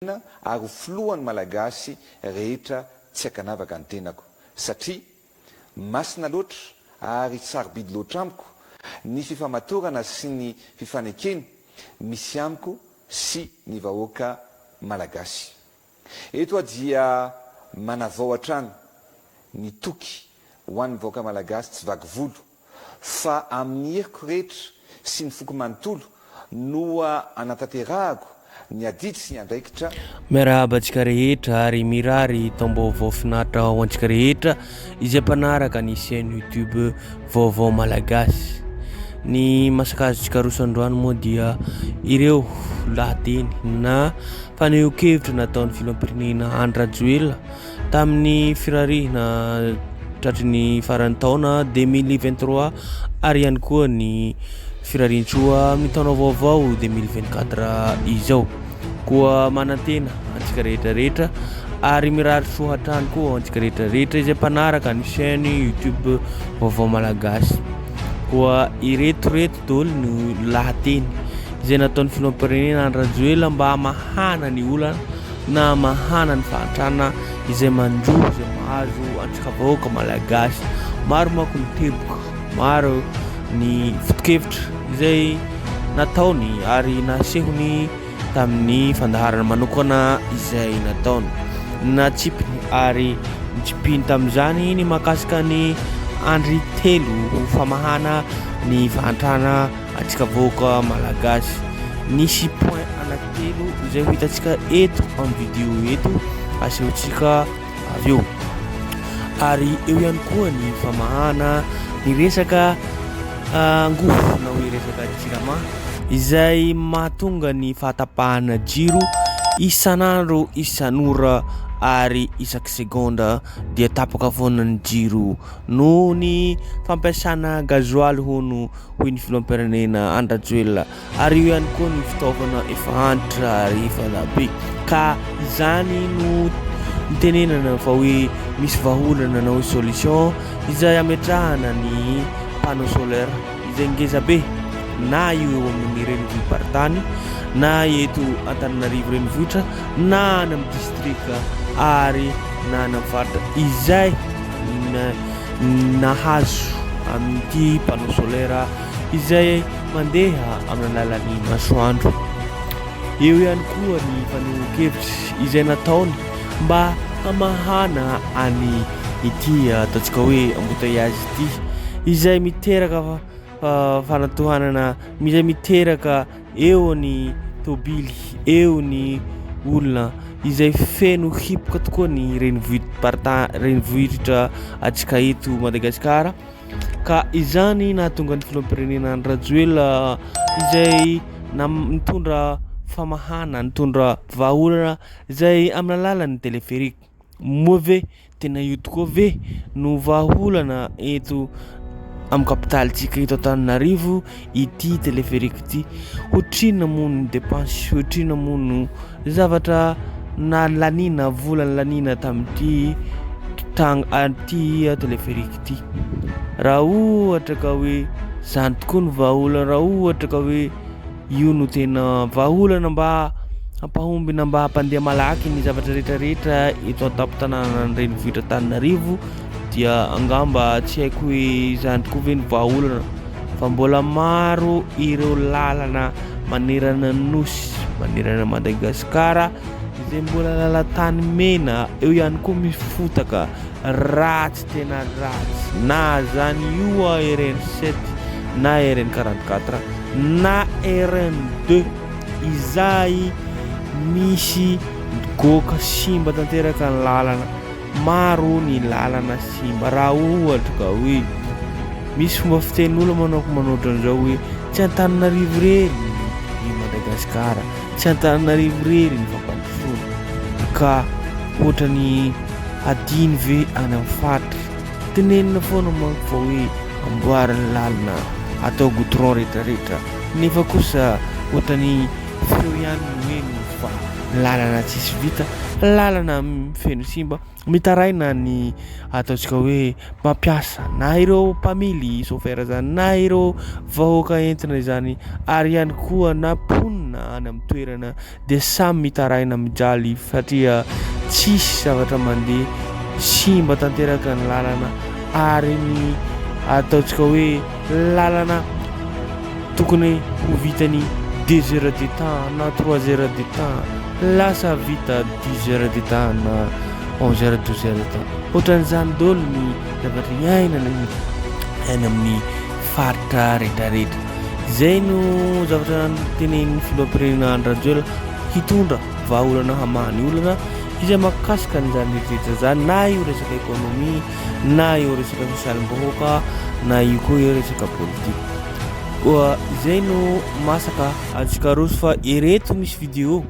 Firenena ary ho filohan'ny Malagasy rehetra tsy ankanavaka ny tenako satria masina loatra ary sarobidy loatra amiko ny fifamatorana sy ny fifanekena misy amiko sy ny vahoaka Malagasy. Eto aho dia manavao hatrany ny toky ho an'ny vahoaka Malagasy tsy vaky volo fa amin'ny heriko rehetra sy ny foko manontolo no anatanterahako ny adidy sy ny andraikitra. Miarahaba antsika rehetra ary mirary taom-baovao finaritra ho antsika rehetra izay mpanaraka ny chaîne YouTube Vaovao Malagasy. Ny masaka azontsika aroso androany moa dia ireo lahateny na fanehoan-kevitra nataon'ny filoham-pirenena Andry Rajoelina tamin'ny firarihina tratry ny faran'ny taona 2023 ary ihany koa ny firarian-tsoa amin'ny taona vaovao 2024 izao. Koa manantena antsika rehetra rehetra ary mirary soa hatrany koa antsika rehetra rehetra izay mpanaraka ny chaîne YouTube Vaovao Malagasy. Koa ireto reto daholo no lahateny izay nataon'ny filoham-pirenena Andry Rajoelina mba hamahana ny olana na hamahana ny fahantrana izay manjo izay mahazo antsika vahoaka malagasy. Maro manko ny teboka, maro ny foto-kevitra izay nataony ary nasehony tamin'ny fandaharana manokana izay nataony. Natsipiny ary notsipihiny tamin'izany ny mahakasika ny andry telo ho famahana ny fahantrana antsika vahoaka malagasy. Nisy point anankitelo izay ho hitantsika eto amin'ny vidéo eto asehontsika avy eo. Ary eo ihany koa ny famahana ny resaka angovo na hoe resaka jirama izay mahatonga ny fahatapahana jiro isan'andro isan'ora ary isaky segondra dia tapaka foana ny jiro noho ny fampiasana gazoaly hono hoy ny filoham-pirenena Andry Rajoelina ary eo ihany koa ny fitaovana efa antitra ary efa elabe ka izany no nitenenana fa hoe misy vahaolana na hoe solution izay ametrahana ny panneau solaire izay ngeza be na io eo amin'ny renivohi-paritany na eto Antananarivo renivohitra na any amin'ny distrika ary na any amin'ny faritra izay nahazo amin'ity panneau solaire izay mandeha amin'ny alalan'ny masoandro. Eo ihany koa ny fanehoan-kevitra izay nataony mba hamahana any ity ataontsika hoe embouteillage ity izay miteraka fanatohanana, izay miteraka eo ny tôbily, eo ny olona izay feno hipoka tokoa ny renivohi-parita- renivohitra antsika eto Madagasikara ka izany nahatonga ny filoham-pirenena Andry Rajoelina izay nam- nitondra famahana, nitondra vahaolana izay amin'ny alalan'ny téléphérique. Moa ve tena io tokoa ve no vahaolana eto amin'ny kapitalintsika eto Antananarivo ity téléphérique ity? Ohatrinona moa ny dépense, ohatrinona moa no zavatra nalaniana, vola nalaniana tamin'ity tang- ity téléphérique ity? Raha ohatra ka hoe zany tokoa no vahaolana, raha ohatra ka hoe Io no tena vahaolana mba hampahomby na mba hampandeha malaky ny zavatra rehetra rehetra eto an-tampon-tanànan'ny renivohitra Antananarivo dia angamba tsy haiko hoe izany tokoa ve no vahaolana fa mbola maro ireo lalana manerana ny nosy, manerana an'i Madagasikara izay mbola lalan-tany mena, eo ihany koa misy fotaka ratsy tena ratsy na zany io RN sept na RN 44 na RN deux izay misy goaka simba tanteraka ny lalana maro ny lalana simba raha ohatra ka hoe misy fomba fitenin'olona manao manao ohatran'izao hoe tsy Antananarivo irery ny Madagasikara tsy Antananarivo irery ny fampandrosoana ka ohatran'ny Hadino ve any amin'ny faritra? Tenenina foana manko fa hoe amboary ny lalana, atao goudron retraretra, nefa kosa ohatran'ny feo ihany no heno fa lalana tsisy vita, lalana feno simba, mitaraina ny ataontsika hoe mpampiasa na ireo mpamily chauffeur zany na ireo vahoaka entina izany ary ihany koa na mponina. olona any amin'ny toerana dia samy mitaraina mijaly satria tsisy zavatra mandeha, simba tanteraka ny lalana ary ny ataontsika hoe lalana tokony ho vitany deux heures de temps na trois heures de temps lasa vita dix heures de temps na onze heures douze heures de temps ohatran'izany daholo ny zavatra iainana any amin'ny faritra rehetrarehetra. Izay no zavatra notenenin'ny filoham-pirenena Andry Rajoelina hitondra vahaolana hamaha ny olana izay mahakasika an'izany rehetrarehetra izany na io resaka ekonomia na io resaka sosialim-bahoaka na io koa io resaka politika. Koa izay no masaka antsika roso fa ireto misy vidéo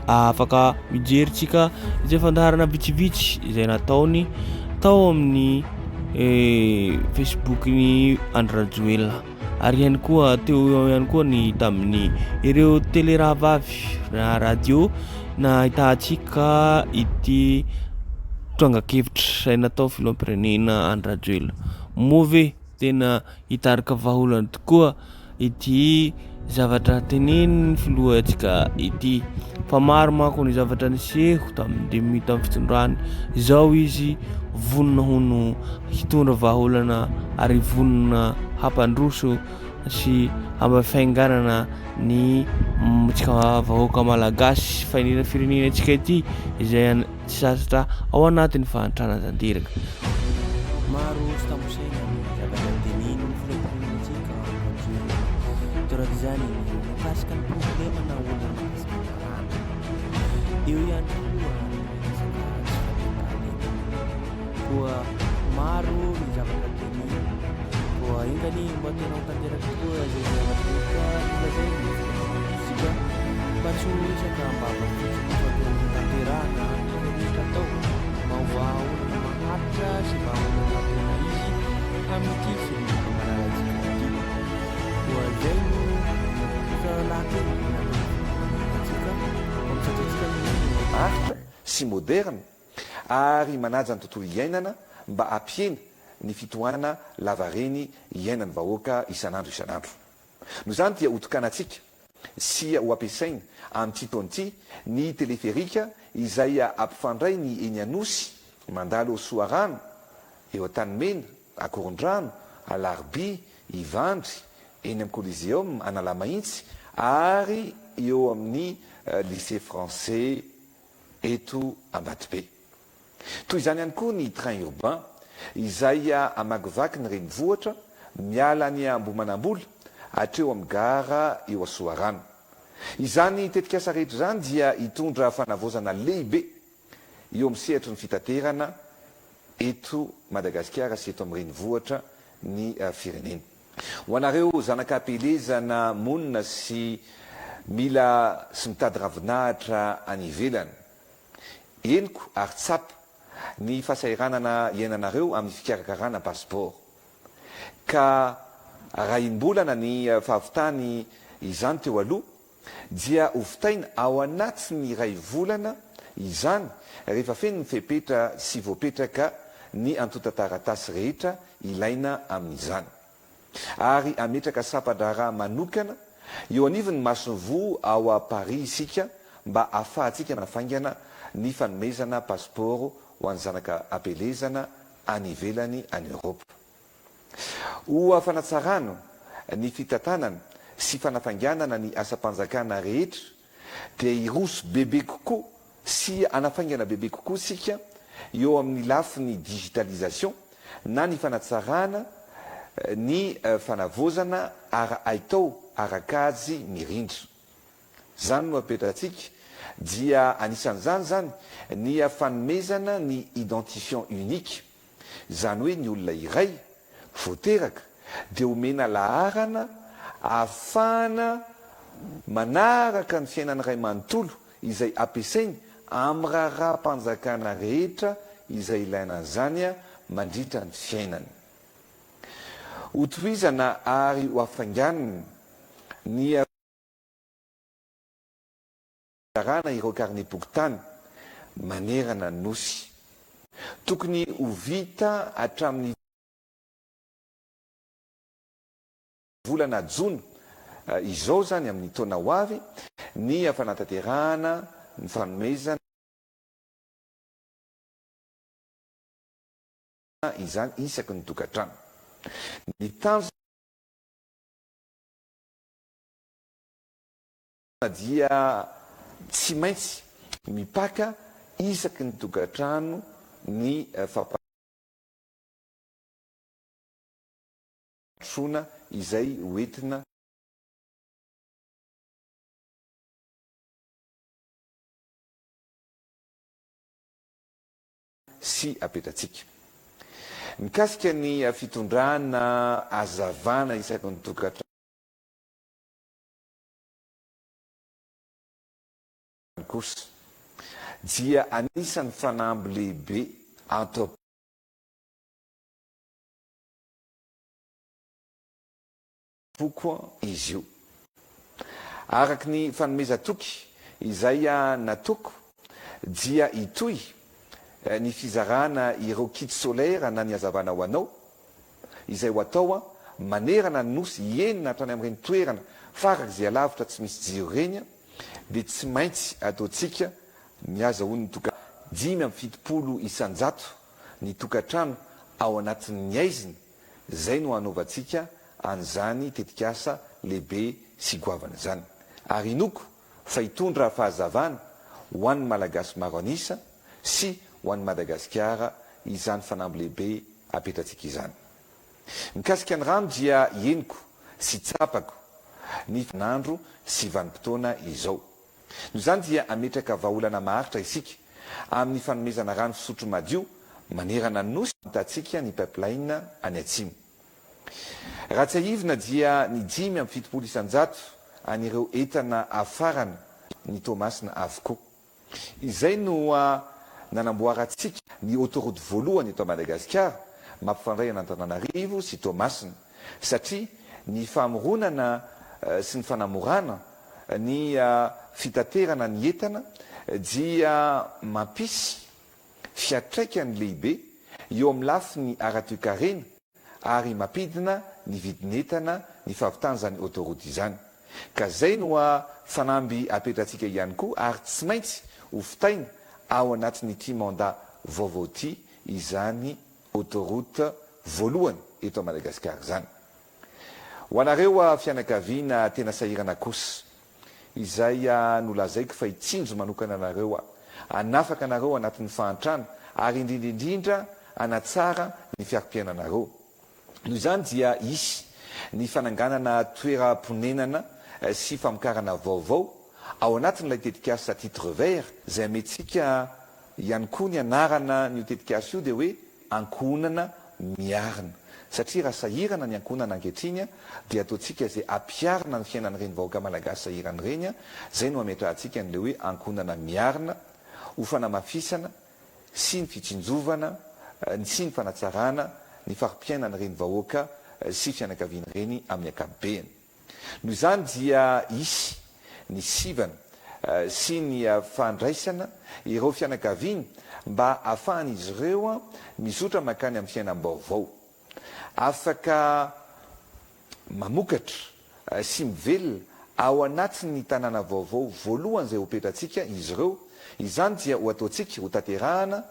afaka mijery tsika izay fandaharana vitsivitsy izay nataony tao amin'ny Facebook-ny Andry Rajoelina ary ihany koa teo ihany koa ny tamin'ny ireo tele rahavavy na radio nahitahantsika ity trangan-kevitra izay natao filoham-pirenena Andry Rajoelina. Moa ve tena hitarika vahaolana tokoa ity zavatra tenenin'ny filohantsika ity fa maro manko ny zavatra niseho tamin'ny dimy tamin'ny fitondrany izao izy vonona hono hitondra vahaolana ary vonona hampandroso sy hampafainganana ny tsika vahoaka malagasy fa indrindra firenena antsika ity izay Tsy sasatra ao anatin'ny fahantrana tanteraka. Maro tsy tamposaina ny zavatra tenenin'ny filoham-pirenentsika Rajoelina. Toraka izany ny mikasika ny problema na olana mikasika ny rano. Eo ihany koa ny resaka tsy fandriampahalemana. Koa maro ny zavatra teneniny. Koa enga anie mba tena ho tanteraka tokoa izay zavatra rehetra nolazain'ny filoham-pirenentsika mba tsy ho resaka am-bava fotsiny fa tena ho tanterahana ny rehetra atao mba ho vahaolana maharitra sy vahaolana tena izy amin'ity firenena malalantsika ity. Koa izay no lahateny nataon'ny filoham-pirenentsika. Koa misaotra antsika mihaino. Maharitra sy moderna ary manaja ny tontolo iainana mba hampihena ny fitohanana lavareny iainan'ny vahoaka isan'andro isan'andro. Noho izany dia hotokanantsika sy ho ampiasaina amin'ity taona ity ny teleferika izay hampifandray ny eny Anosy mandalo ao Soarano, eo Antanimena, Akorondrano, Alarobia, Ivandry, eny amin'ny Coliseum Analamahitsy ary eo amin'ny Lycée Français eto Ambatobe. Toy izany ihany koa ny train urbain izay hamakivaky ny renivohitra miala any Ambohimanambola hatreo amin'ny gara eo Soarano. Izany tetikasa rehetra izany dia hitondra fanavaozana lehibe eo amin'ny sehatry ny fitaterana eto Madagasikara sy eto amin'ny renivohitra ny firenena. Ho anareo zanaka am-pielezana monina sy mila sy mitady ravinahitra any ivelany. Henoko ary tsapa ny fahasahiranana iainanareo amin'ny fikarakarana passeport. Ka raha enim-bolana ny fahavitany izany teo aloha dia hovitaina ao anatin'ny iray volana izany rehefa feno ny fepetra sy voapetraka ny antontan-taratasy rehetra ilaina amin'izany. Ary hametraka sampan-draharaha manokana eo anivon'ny masoivoho ao Paris isika mba hahafahantsika manafaingana ny fanomezana pasipaoro ho an'ny zanaka am-pielezana any ivelany any Eoropa. Ho fanatsarana ny fitantanana sy fanafainganana ny asam-panjakana rehetra dia hiroso bebe kokoa sy hanafaingana bebe kokoa isika eo amin'ny lafiny digitalisation na ny fanatsarana ny fanavaozana ara-haitao ara-kajy mirindra. Izany no apetratsika dia anisan'izany izany ny fanomezana ny identifiant unique, izany hoe ny olona iray vao teraka dia omena laharana ahafahana manaraka ny fiainany iray manontolo izay ampiasainy amin'ny raharaham-panjakana rehetra izay ilaina an'izany mandritra ny fiainany. Hotohizana ary hohafainganina ny. Fizarana ireo karnem-pokontany manerana ny Nosy. Tokony ho vita hatramin'ny volana jona izao izany amin'ny taona ho avy ny fanatanterahana ny fanomezana izany isaky ny tokantrano. Ny tanjona dia tsy maintsy mipaka isaky ny tokantrano ny fampandrosoana izay hoentina sy apetratsika. Mikasika ny fitondrana hazavana isaky ny tokantrano kosa dia anisan'ny fanamby lehibe ato am-poko izy io. Araka ny fanomezan-toky izay nataoko dia hitohy ny fizarana ireo kits solaires na ny hazavana ho anao izay ho atao manerana ny Nosy enina hatrany amin'ireny toerana farak'izay alavitra tsy misy jiro ireny dia tsy maintsy ataontsika ny azahoan'ny toka 75% ny tokantrano ao anatin'ny haizina Izay no hanaovantsika an'izany tetikasa lehibe sy goavana izany. Ary inoako fa hitondra fahazavana ho an'ny Malagasy maro an'isa sy ho an'i Madagasikara izany fanamby lehibe apetratsika izany. Mikasika ny rano dia henoko sy tsapako ny vaninandro sy vanim-potoana izao. Noho izany dia hametraka vahaolana maharitra isika amin'ny fanomezana rano fisotro madio manerana ny Nosy hitantsika ny pipeline any atsimo. Raha tsiahivina dia ny 75% an'ireo entana hafarana ny Toamasina avokoa. Izay no nanamboarantsika ny autoroute voalohany eto Madagasikara mampifandray an'Antananarivo sy Toamasina satria ny famoronana sy ny fanamorana ny fitaterana ny entana dia mampisy fiantraikany lehibe eo amin'ny lafiny ara-toekarena ary mampidina ny vidin'entana ny fahavitan'izany autoroute izany. Ka izay no fanamby apetratsika ihany koa ary tsy maintsy ho vitaina ao anatin'ity mandat vaovao ity izany autoroute voalohany eto Madagasikara izany. Ho anareo fianakaviana tena sahirana kosa, izay nolazaiko fa hitsinjo manokana anareo aho, hanafaka anareo anatin'ny fahantrana ary indrindra indrindra hanatsara ny fiarim-piainanareo. Noho izany dia hisy ny fananganana toeram-ponenana sy famokarana vaovao ao anatin'ilay tetikasa Titre Vert izay amentsika ihany koa ny anarana an'io tetikasa io dia hoe Ankohonana miarina. Satria raha sahirana ny ankohonana ankehitriny dia ataontsika izay hampiarina ny fiainan'ireny vahoaka malagasy sahirana ireny, izay no hametrahantsika an'ilay hoe ankohonana miarina ho fanamafisana sy ny fitsinjovana sy ny fanatsarana ny fari-piainan'ireny vahoaka sy fianakaviana ireny amin'ny ankapobeny. Noho izany dia hisy ny sivana sy ny fandraisana ireo fianakaviana mba hahafahan'izy ireo mizotra mankany amin'ny fiainam-baovao. Afaka mamokatra sy mivelona ao anatin'ny tanàna vaovao voalohany izay hopetratsika izy ireo. Izany dia ho ataontsika hotanterahana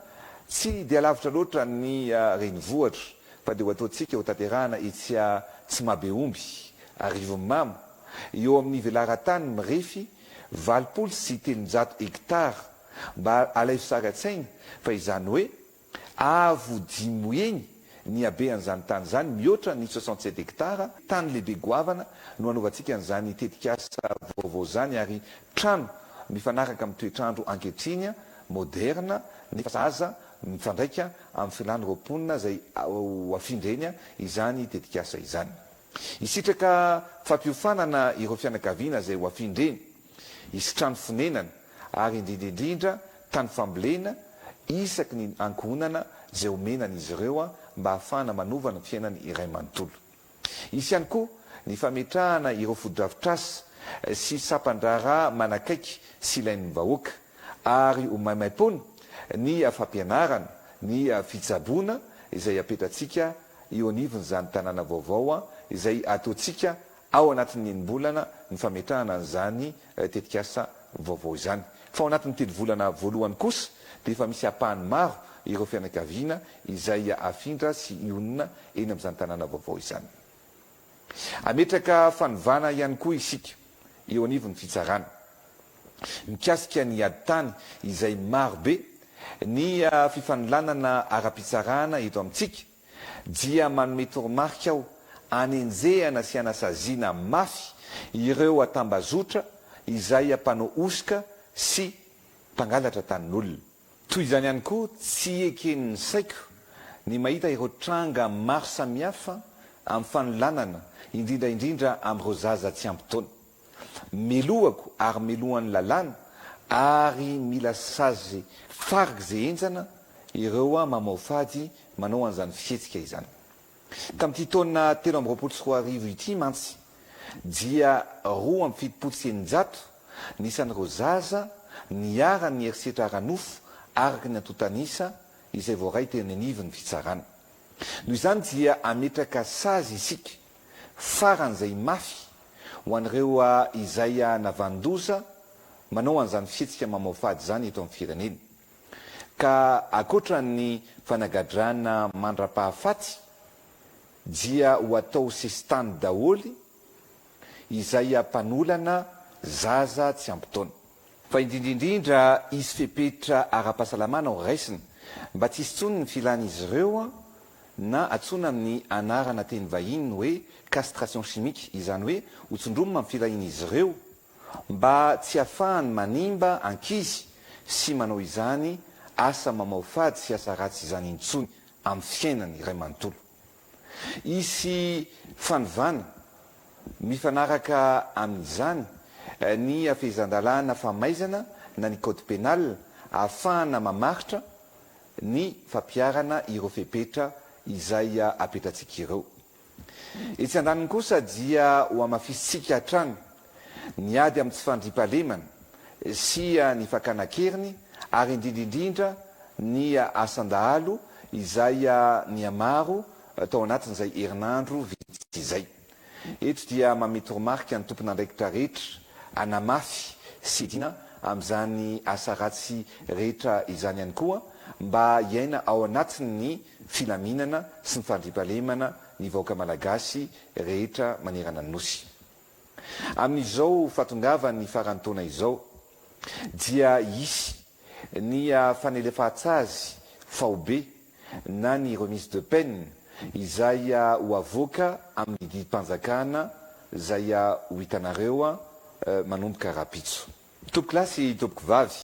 tsy dia lavitra loatra ny renivohitra. fa dia ho ataontsika ho tanterahana etsy Tsimabeomby, Arivonimamo, eo amin'ny velaran-tany mirefy 380 hektara. Mba alaivo sary an-tsaina fa izany hoe avo dimy heny ny habean'izany tany izany, mihoatra ny 67 hektara, tany lehibe goavana no hanaovantsika an'izany tetikasa vaovao izany ary trano mifanaraka amin'ny toetr'andro ankehitriny, moderna, nefa sahaza mifandraika amin'ny filan'ireo mponina izay ho afindreny izany tetikasa izany. Hisitraka fampiofanana ireo fianakaviana izay ho afindreny, hisy trano fonenana ary indrindra indrindra tany fambolena isaky ny ankohonana izay omena an'izy ireo mba hahafahana manova ny fiainany iray manontolo. Hisy ihany koa ny fametrahana ireo fotodrafitrasa sy sampan-draharaha manakaiky sy ilain'ny vahoaka ary ho maimaimpoana ny fampianarana, ny fitsaboana izay apetratsika eo anivon'izany tanàna vaovao izay ataontsika. Ao anatin'ny enim-bolana ny fametrahana an'izany tetikasa vaovao izany. Fa ao anatin'ny telo volana voalohany kosa dia efa misy ampahany maro ireo fianakaviana izay hafindra sy hionona eny amin'izany tanàna vaovao izany. Hametraka fanovana ihany koa isika eo anivon'ny fitsarana mikasika ny ady tany izay maro be ny fifanolanana ara-pitsarana eto amintsika dia manome toromarika aho hanenjehana sy hanasaziana mafy ireo tambazotra izay mpanao hosoka sy mpangalatra tanin'olona. Toy izany ihany koa, tsy eken'ny saiko ny mahita ireo tranga maro samihafa amin'ny fanolanana, indrindra indrindra amin'ireo zaza tsy ampy taona. Melohako ary melohan'ny lalàna ary mila sazy farak'izay henjana ireo mamaofady manao an'izany fihetsika izany. Tamin'ity taona 2023 ity mantsy dia 672 ny isan'ireo zaza niharan'ny herisetra ara-nofo araka ny antontan'isa izay voaray teny anivon'ny fitsarana. Noho izany dia hametraka sazy isika faran'izay mafy ho an'ireo izay navanon-doza manao an'izany fihetsika mamoafady izany eto amin'ny firenena. Ka ankoatra ny fanagadrana mandra-pahafaty dia ho atao sesitany daholo izay mpanolana zaza tsy ampy taona. Fa indrindra indrindra hisy fepetra ara-pahasalamana ho raisina mba tsy hisy intsony ny filan'izy ireo na antsoina amin'ny anarana teny vahiny ny hoe castration chimique, izany hoe ho tsindromina amin'ny filahian'izy ireo mba tsy hahafahany manimba ankizy sy manao izany asa mamoafady sy asa ratsy izany intsony amin'ny fiainany iray manontolo. Hisy fanovana mifanaraka amin'izany ny fehezan-dalàna famaizana na ny code pénal ahafahana mamaritra ny fampiharana ireo fepetra izay apetratsika ireo. Etsy andaniny kosa dia ho hamafisintsika hatrany ny ady amin'ny tsy fandriampahalemana sy ny fakana an-keriny ary indrindra indrindra ny asan-dahalo izay nihamaro tao anatin'izay herinandro vitsy izay. Eto dia manome toromarika ny tompon'andraikitra rehetra hanamafy sy hiadiana amin'izany asa ratsy rehetra izany ihany koa mba hiaina ao anatin'ny filaminana sy ny fandriampahalemana ny vahoaka Malagasy rehetra manerana ny Nosy. Amin'izao fahatongavan'ny faran'ny taona izao dia hisy ny fanelefahan-tsazy faobe na ny remise de peine izay ho avoaka amin'ny didim-panjakana izay ho hitanareo manomboka rahampitso. Tompokolahy sy tompokovavy.